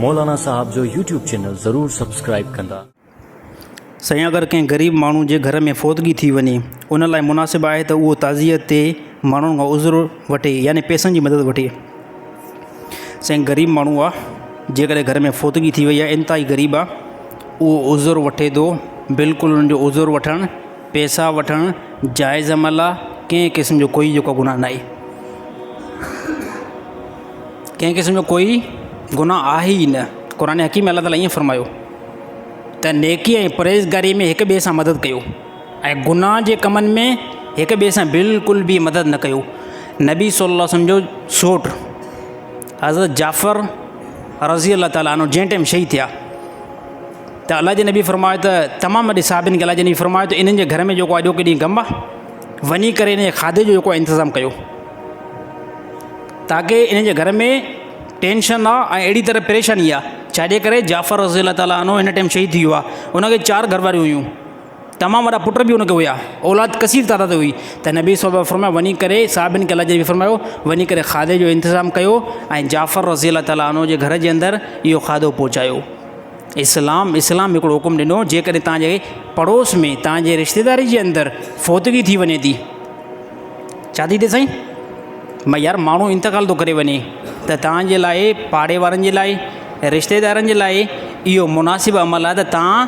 مولانا صاحب جو YouTube channel ضرور سبسڪرائيب ڪندا. سائين اگر ڪنهن غريب ماڻهو جي گهر ۾ فوتگي ٿي وڃي ان لاء مناسب آهي ته اهو تعزيت تي ماڻهن کان عذر وٺي يعني پئسن جي مدد وٺي. سائين غريب ماڻهو آ جيڪڏهن گهر ۾ فوتگي ٿي وئي آهي انتهائي غريب آ اهو عذر وٺي ٿو بلڪل ان جو عذر وٺڻ پئسا وٺڻ جائز عمل آ ڪنهن قسم جو ڪوئي جيڪو گناهه ناهي ڪنهن قسم جو ڪوئي گناهه آهي ئي نه قرآن حڪيم ۾ الله تعاليٰ ائين فرمايو ته نيڪي ۽ پرهيزگاري ۾ هڪ ٻئي سان مدد ڪيو ۽ گناهه جي ڪمن ۾ هڪ ٻئي سان بلڪل به مدد نه ڪيو. نبي صلي الله عليه وسلم جو سوٽ حضرت جعفر رضي الله تعالٰي عنه جنهن ٽائيم شهيد ٿيا ته الله جي نبي فرمايو ته تمام وڏي صحابين کي الله جي نبي فرمايو ته انهن جي گهر ۾ جيڪو اڄوڪي ڏينهن غم آهي وڃي ڪري ان جي کاڌي جو جيڪو انتظام ڪيو تاڪه انهن جي گهر ۾ ٽينشن آ ۽ اهڙي طرح پريشاني آ ڇاجي ڪري جعفر رضي الله تعالٰي عنه ان ٽائيم شهيد ٿي ويو آ ان کي چار گهر واريون هيون تمام وڏا پٽ به ان کي هيا، اولاد ڪثير تعداد هئي ته نبي صلي الله فرمايو وڃي ڪري صحابين کي الله جي نبي فرمايو وڃي ڪري کاڌي جو انتظام ڪيو ۽ جعفر رضي الله تعالٰي عنه جي گهر جي اندر اهو کاڌو پهچايو. اسلام اسلام هڪڙو حڪم ڏنو جيڪڏهن توهان جي پڙوس ۾ توهان جي رشتيداري جي اندر فوتگي ٿي وڃي ٿي ڇا ٿي ٿئي سائين م يار ماڻهو انتقال ٿو ڪري وڃي ته توهان جي لاء پاڙي وارن جي لاء رشتيدارن جي لاء اهو مناسب عمل آهي ته توهان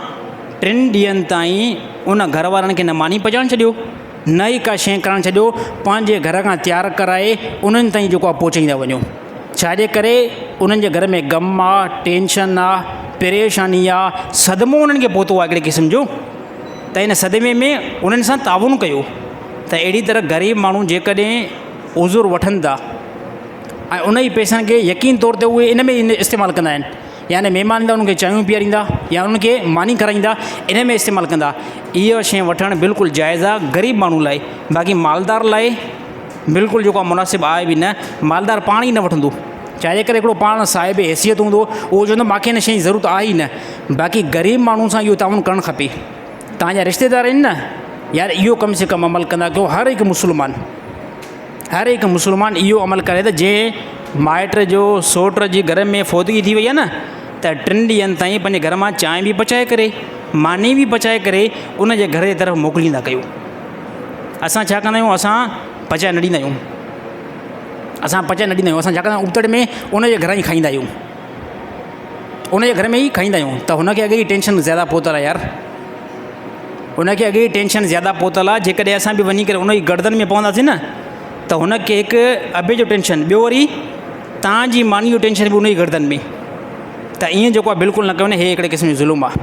ٽن ڏينهن تائين ان گهر وارن کي نه ماني پچائڻ ڇڏيو نه ئي ڪا شيء ڪرڻ ڇڏيو پنهنجي گهر کان تيار ڪرائي انهن تائين جيڪو آهي پهچائيندا وڃو ڇاجي ڪري انهن جي گهر ۾ غم آ ٽينشن آ پريشاني آ صدمو انهن کي پهتو آهي هڪڙي قسم جو ته ان صدمي ۾ انهن سان تعاون ڪيو ته اهڙي طرح غريب ماڻهو جيڪڏهن عذر وٺن ٿا ۽ ان ئي پئسن کي يقين طور تي اهي ان ۾ استعمال ڪندا آهن يعني مهمان ايندا انهن کي چانهيون پياريندا يا انهن کي ماني کارائيندا ان ۾ استعمال ڪندا اها شيء وٺڻ بلڪل جائز آهي غريب ماڻهو لاء باقي مالدار لاء بلڪل جيڪو آهي مناسب آهي به نه مالدار پاڻ ئي نه وٺندو ڇا جي ڪري هڪڙو پاڻ صاحب حيثيت هوندو اهو چوندو مانکي هن شيء جي ضرورت آهي ئي نه باقي غريب ماڻهو سان اهو تعاون ڪرڻ کپي توهان جا رشتيدار آهن نه يار اهو ڪم سي ڪم عمل ڪندا ڪيو هر هڪ مسلمان هر هڪ مسلمان اهو عمل ڪري ته جنهن مائٽ جو سوٽ جي گهر ۾ فوتگي ٿي وئي آهي نه ته ٽن ڏينهن تائين پنهنجي گهر مان چانهه به پچائي ڪري ماني به پچائي ڪري ان جي گهر جي طرف موڪليندا ڪيو اسان ڇا ڪندا آهيون اسان پچائي نه ڏيندا آهيون اسان پچائي نه ڏيندا آهيون اسان ڇا ڪندا آهيون ابتڙ ۾ ان جي گهران ئي کائيندا آهيون ان جي گهر ۾ ئي کائيندا آهيون ته هن کي اڳي ئي ٽينشن زياده پهتل آهي يار ان کي اڳي ئي ٽينشن زياده پهتل آهي جيڪڏهن اسان به وڃي ڪري ان جي گردن ۾ پونداسين نه ته هن کي هڪ ابي جو ٽينشن ٻيو وري تان جي ماني جو ٽينشن به ان جي گردن ۾ ته ائين جيڪو آهي بلڪل نه ڪيو نه هي هڪڙي قسم جو ظلم آهي.